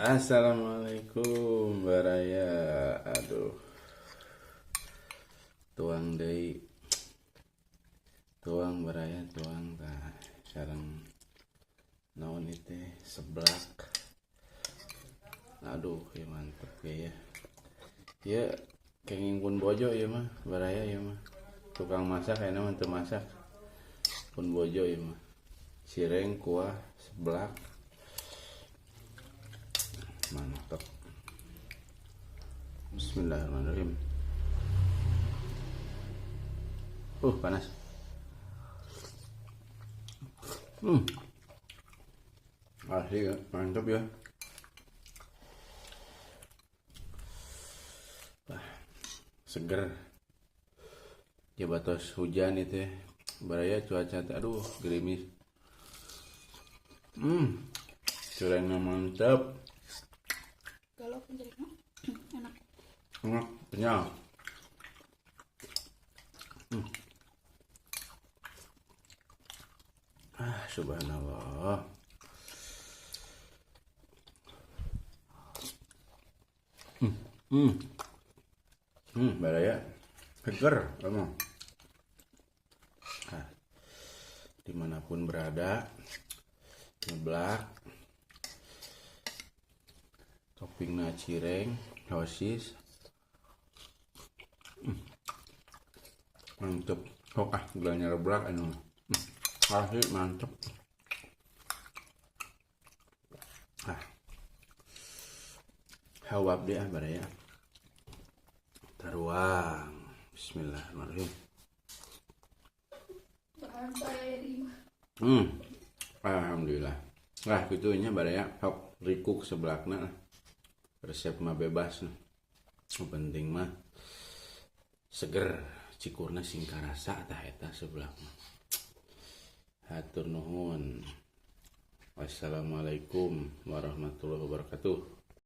Assalamualaikum baraya. Aduh, tuang deui, tuang baraya, tuang tah sareng naon ieu teh, seblak. Aduh, ya mantep ya. Ya kenging pun bojo ieu mah baraya, ieu mah tukang masak kayaknya mah teu masak pun bojo ieu mah. Cireng kuah seblak mantap. Bismillahirrahmanirrahim. Panas. Asli ya, mantap ya. Wah, seger. Ya batos hujan itu ya. Baraya cuaca teh, aduh, gerimis. Cirengnya mantap. Kalau pencarinya enak. Enak, kenyal. Ah, subhanallah. Baraya seger emang. Ah, dimanapun berada, nyeblak, toppingna cireng, sosis. Mantep. Sok ah, gulanya leblak anu. Asli mantep. Ah. Hawab deh ah baraya. Taruang. Bismillahirrahmanirrahim. Alhamdulillah. Lah kitu nya baraya, sok rikuk seblakna lah. Resep mah bebas nah. Nu penting mah seger, cikurna sing karasa tah eta seblak mah. Hatur nuhun. Wassalamualaikum warahmatullahi wabarakatuh.